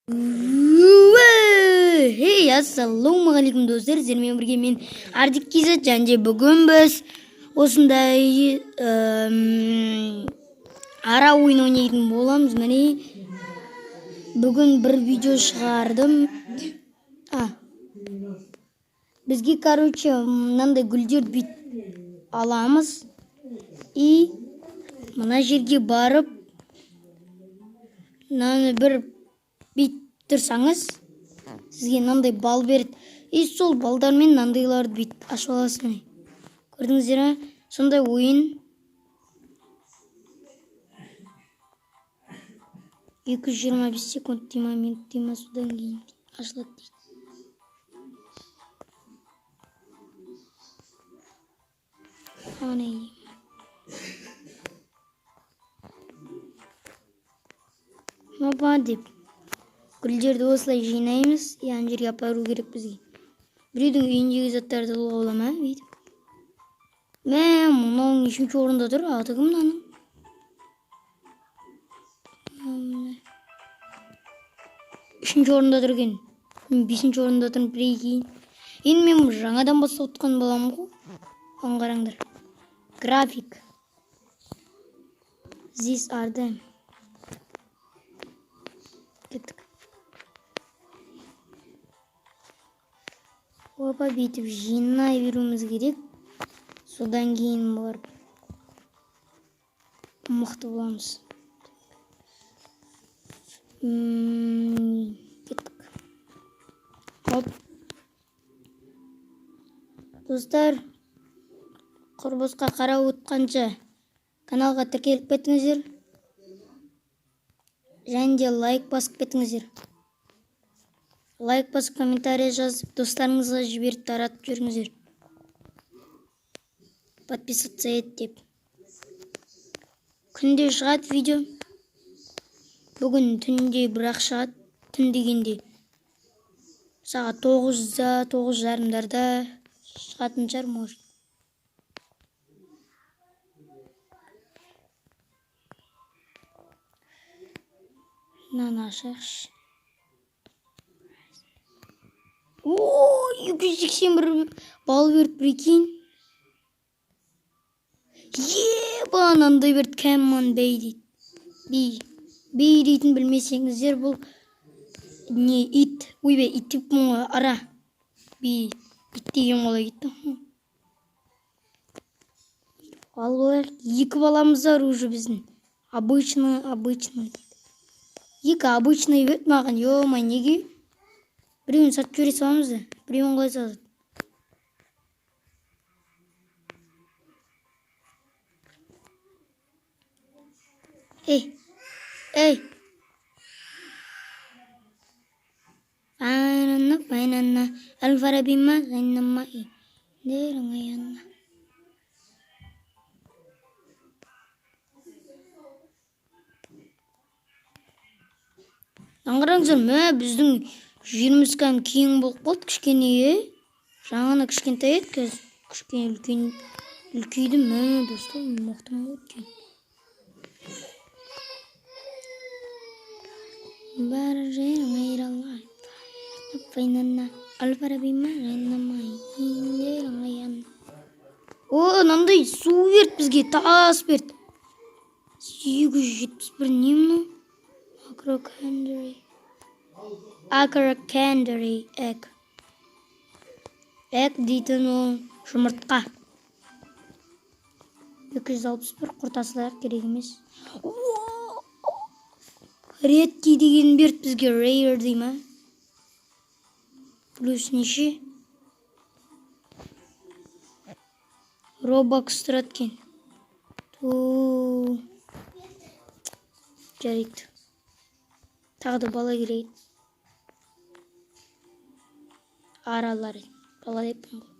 Hey, ассалаумағалейкум, достар! Сіздермен бірге мен, Ардик Kz, және де бүгін біз осындай ара ойын ойнайтын боламыз. Міне, бүгін бір видео шығардым. Бізге, короче, мынандай гүлдерді бүйтіп аламыз и мына жерге барып, мынаны бір бүйтіп тұрсаңыз, сізге мынандай балл береді. И сол балдармен мынандайларды бүйтіп ашып аласыз. Міне, көрдіңіздер ме? Сондай ойын. 225 секунд дей ма, минут дей ма, содан кейін ашылады дейді. Ана опа деп гүлдерді осылай жинаймыз и ана жерге апару керек бізге. Біреудің үйіндегі заттарды алуға бола ма бүйтіп? Мә, мынау нешінші орында тұр? Аты кім мынаның? Үшінші орында тұр екен. Мен бесінші орында тұрмын, прикинь. Енді мен жаңадан бастап отқан баламын ғой. Оған қараңдар. График. These are them. Кеттік. Опа, бүйтіп жинай беруіміз керек. Содан кейін барып мықты боламыз. Кеттік. Хоп. Достар, құр босқа қарап отқанша каналға тіркеліп кетіңіздер. Және де лайк басып кетіңіздер. Лайк басып, комментарий жазып, достарыңызға жіберіп, таратып жүріңіздер. Подписаться ет деп. Күнде шығады видео. Бүгін түнде бірақ шығады. Түн дегенде сағат 9-да, 9:30-дарда шығатын шығар, может. Мынаны ашайықшы. О, 281 балл берді, прикинь. Еба, мынандай берді, Кэммон Бей дейді. Бей. Бей дейтін білмесеңіздер, бұл не ит. Ойбай, ит деппін ғой, ара. Бей. Ит деген қалай кетті? Алып алайық. Екі баламыз бар уже біздің. Обычный, обычный дейді. Екі обычный берді маған, ё-моё, неге? Біреуін сатып жібере саламыз да. Біреуін қалай сатады? Ей, ей. Файнанна, файнанна, аль-Фарабима, ғайнама, деріңаянна. Аңғараңыздар, мә, біздің жеріміз кәдімгі кең болып қалды кішкене, е? Жаңағына кішкентай еді, қазір кішкене үлкен, үлкейді, мә, достар, мықты болып екен. Бәрі жерің айралай, файнанна, аль-Фарабима, ғайнама, деріңаянна. О, мынандай су берді бізге, тас берді. 871 не мынау? Акрокендери. Акрокендери egg. Egg дейтін ол жұмыртқа. 261 құрта салайық, керек емес. Редкий деген берді бізге, rare дей ма? Плюс неше? Робокс тұрады екен. Ту. Жарайды. Тағы да бала керек. Аралар. Бала деппін ғой.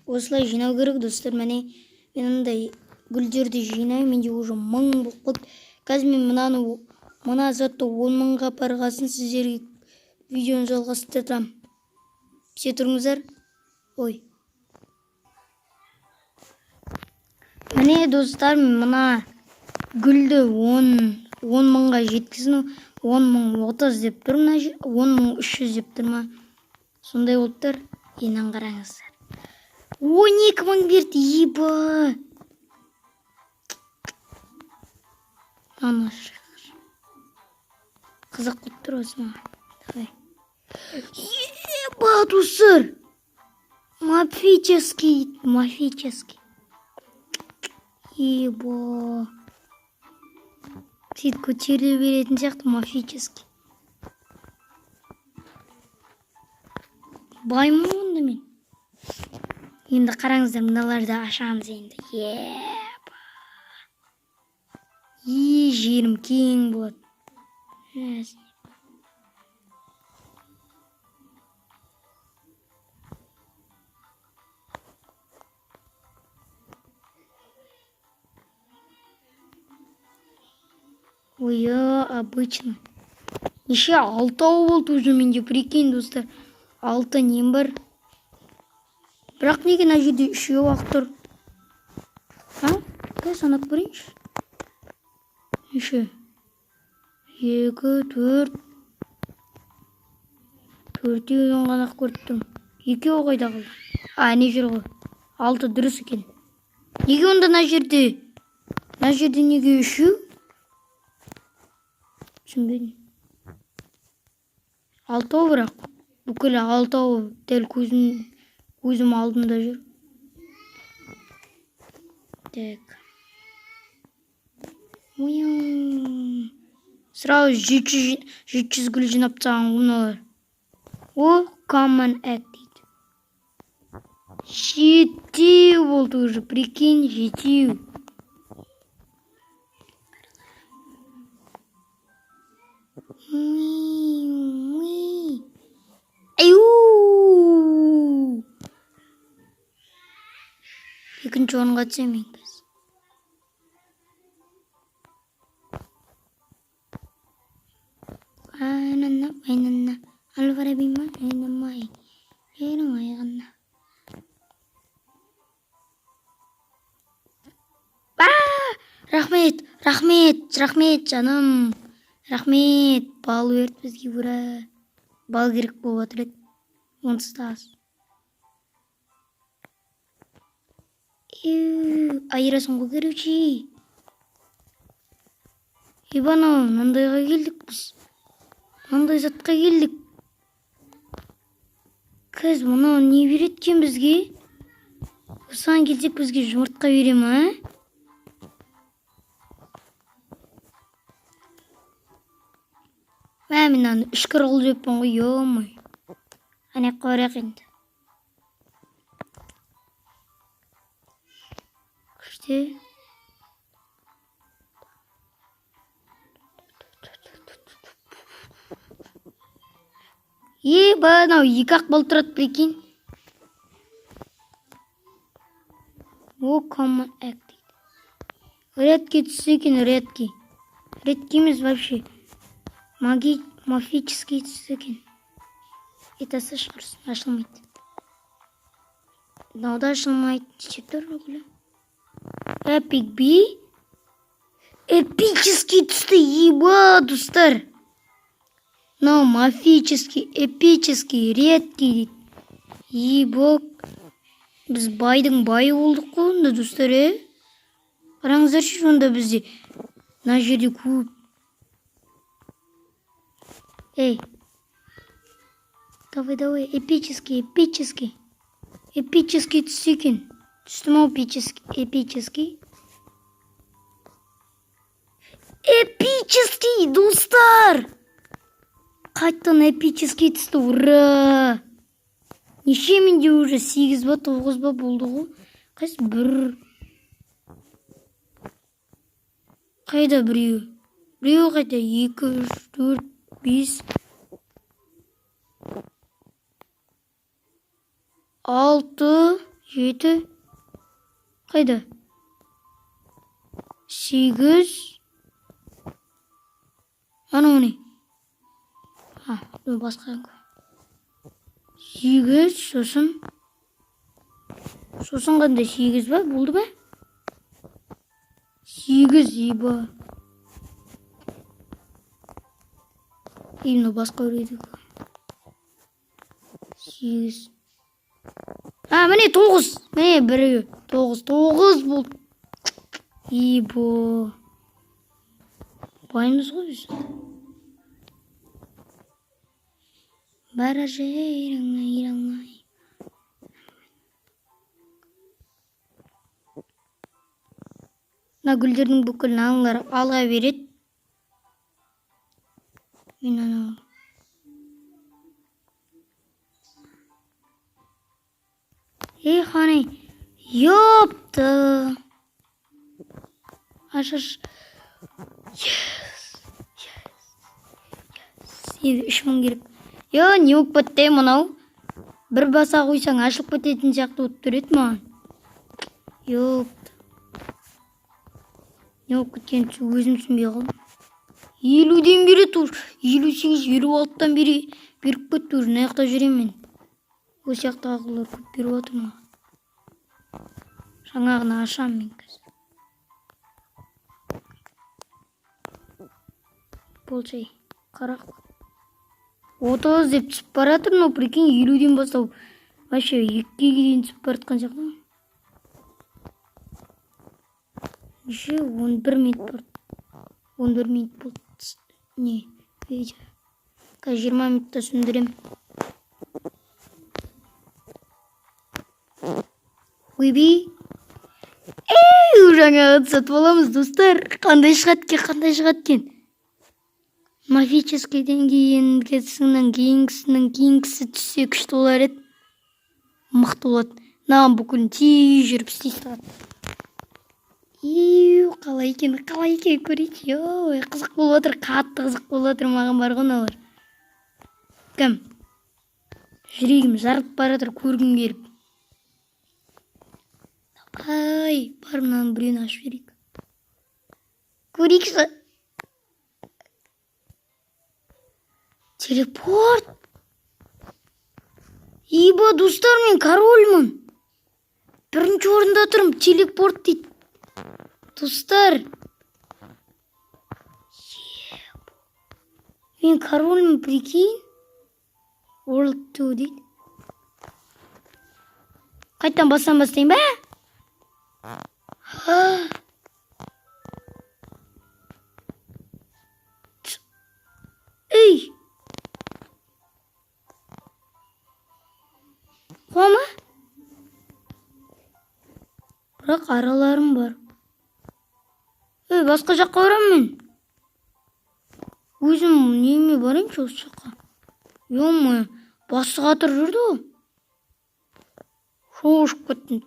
Осылай жинау керек, достар. Міне, мен мындай гүлдерді жинаймын. Менде уже 1000 болып қалды. Қазір мен мына затты 10 000-ға апарғасын сіздерге видеоны жалғастырамын. Все тұрыңыздар. Ой. Міне, достар, мына гүлді 10 000-ға жеткізін. 10 030 деп тұр мына жер, 10 300 деп тұр ма? Сондай болып тұр. Енді қараңыздар. 12 000 берді, еба. Ана қызық болып тұр осы маған. Давай. Еба, достар. Мафический, мафический. Еба. Сөйтіп көтеріле беретін сияқты мафический. Баймын онда мен. Енді қараңыздар, мыналарды ашамыз енді. Еба. Е, жерім кең болады. Ой, обычно. Неше, алтау болды уже менде, прикинь, достар. Алты нем бар. Бірақ неге мына жерде үшеу ақ тұр? А? Қазір санап көрейінші. Неше? 2, 4. Төртеуін ғана ақ көріп тұрмын. Екеуі қайда қалды? А, не жүр ғой. 6 дұрыс екен. Неге онда мына жерде? Мына жерде неге үшеу? Түсінбедім. Алтау бірақ. Бүкіл алтауы дәл көзім алдында жүр. Так. Уяу. Сразу 700 гүл жинап тастаған ғой мыналар. О, common egg дейді. 7 болды уже, прикинь, 7. Аю! Екінші орынға түсемін мен қазір. Анана, айнана, алфарабима, айнамай, ерің айғана. Ба! Рахмет, рахмет, рахмет, жаным. Рахмет, бал берді бізге, ура. Бал керек болып жатыр еді. Онсыз да аз. Айырасың ғой, короче. Ибана, мынандайға келдік біз. Мынандай затқа келдік. Қазір мынау не береді екен бізге? Осыған келсек бізге жұмыртқа бере ма, а? Мә, мен аны үш кір қылып жеппін ғой, ё-моё. Әне қарайық енді. Күшті. Еба, мынау екі ақ болып тұрады, прикинь. О, common egg дейді. Редкий түсі екен, редкий. Редкий емес вообще. Мафический түсі екен. Этасы шығарсын, ашылмайды. Мынау да ашылмайды. Неше тұр гүлі? Epic би? Эпический түсті, еба, достар. Мынау мафический, эпический, редкий дейді. Еба, біз байдың байы болдық қой онда, достар, е? Қараңыздаршы, онда бізде мына жерде көп. Эй, давай, давай, эпический, эпический. Эпический түсті екен. Түсті ма эпический? Эпический. Эпический, достар! Қайтадан эпический түсті, ура! Неше менде уже 8 ба, 9 ба болды ғой. Қайсы бір? Қайда біреу? Біреу қайда? 2, 3, 4, 5, 6, 7. Қайда? 8. Анау не? А, бұл басқа. 8, сосын. Сосын қандай, 8 ба? Болды ба? 8, еба. Ей, мынау басқа біреу. 8. А, міне 9. Міне біреу. 9. 9 болды. Ебо. Баймыз ғой біз. Бара жерің. Мына гүлдердің бүкілін аналар ала береді. Мен анау. Ей, қане. Ёпты. Аш, аш. Yes. Yes. Yes. Енді 3000 керек. Йо, не болып кетті мынау? Бір баса қойсаң ашылып кететін сияқты болып тұр еді маған. Ёпты. Не болып кеткенін өзім түсінбей қалдым. 50-ден бері тур. 58, 56-тан бері беріп кетті уже. Мына жақта жүремін мен. Ол сияқты ақылдар көп беріп жатыр маған. Жаңағыны ашамын мен қазір. Болжай. Қарақ. 30 деп түсіп бара жатыр, но прикинь, 50-ден бастап вообще 2-ге дейін түсіп бара жатқан сияқты. Неше? 11 минут болды. 11 минут болды. Не, видео. Қазір 20 минутта сөндірем. Ойбей. Ей, жаңағы сатып аламыз, достар. Қандай шығады екен, қандай шығады екен? Мафическийден кейінгісінің кейінгісінің кейінгісі түссе күшті болар еді. Мықты болады. Мынаған бүкілін тез жүріп істей салады. Ию, қалай екен, қалай екен көрейінші. Ой, қызық болып отыр, қатты қызық болып отыр маған бар ғой мыналар. Кім? Жүрегім жарылып бара жатыр көргім келіп. Ай, бар мынаның біреуін ашып жіберейік. Көрейікші. Телепорт. Иба, достар, мен корольмын. Бірінші орында тұрмын, телепорт дейді. Достар. Мен корольмын, прикинь. World 2 дейді. Қайтадан бастан бастайын ба? Ей! Қуама? Бірақ араларым бар. Ей, басқа жаққа барамын мен. Өзім неме барайыншы осы жаққа. Ё-моё, басы қатырып жүрді ғой. Шошып кеттім.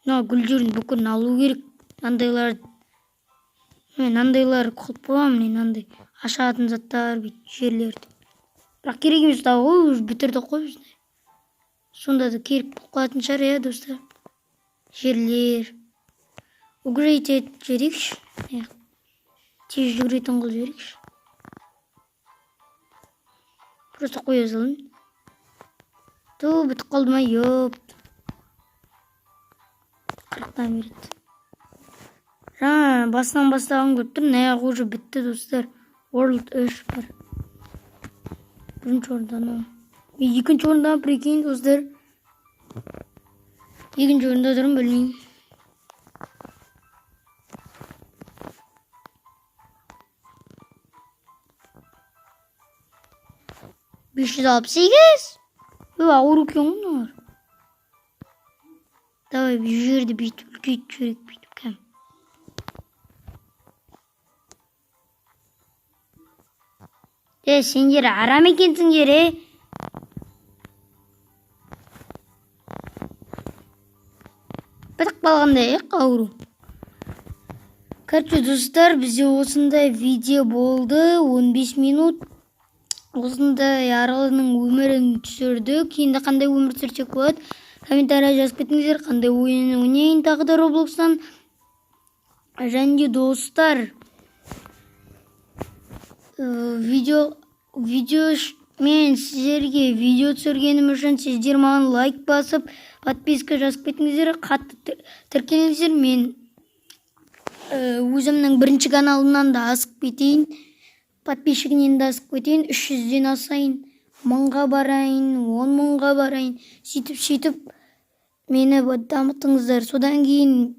Мына гүлдердің бүкілін алу керек. Мынандайлар, мен мынандайлар қылып қоямын, мен мынандай ашатын заттар бүйтіп жерлерді. Бірақ керек емес тағы ғой, уже бітірдік қой біз. Сонда да керек болып қалатын шығар, иә, достар. Жерлер. Угрейт етіп жіберейікші. Тез жүгіретін қылып жіберейікші. Просто қоя салайын. Ту, бітіп қалды ма? Ёпт. 40-тан береді. Жаңа басынан бастағым келіп тұр, мына жағы уже бітті, достар. World 3 бар. Бірінші орында анау. Мен екінші орында, прикинь, достар. Екінші орында тұрмын, білмеймін. 568. Ө, ауыр екен ғой мыналар. Давай, бұл жерді бүйтіп үлкейтіп жіберейік, бүйтіп кәм. Е, сендер арам екенсіңдер, е. Бітіп қалғандай, е, ауру. Короче, достар, бізде осындай видео болды, 15 минут. Осындай аралының өмірін түсірдік. Енді қандай өмір сүрсек болады? Комментарий жазып кетіңіздер, қандай ойын ойнайын тағы да Роблокстан. Және де, достар, видео мен сіздерге видео түсіргенім үшін сіздер маған лайк басып, подписка жазып кетіңіздер, қатты тіркеліңіздер. Мен өзімнің бірінші каналымнан да асып кетейін, подписчигінен де асып кетейін, 300-ден асайын, 1000-ға барайын, 10 000-ға барайын. Сөйтіп, сөйтіп мені дамытыңыздар. Содан кейін,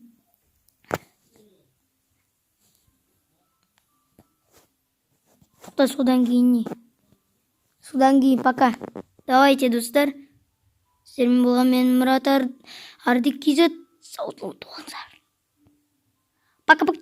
тоқта, содан кейін не? Содан кейін пока. Давайте, достар, сіздермен болған мен, Мұрат Ардик KZ. Сау болыңыздар, пока, пока.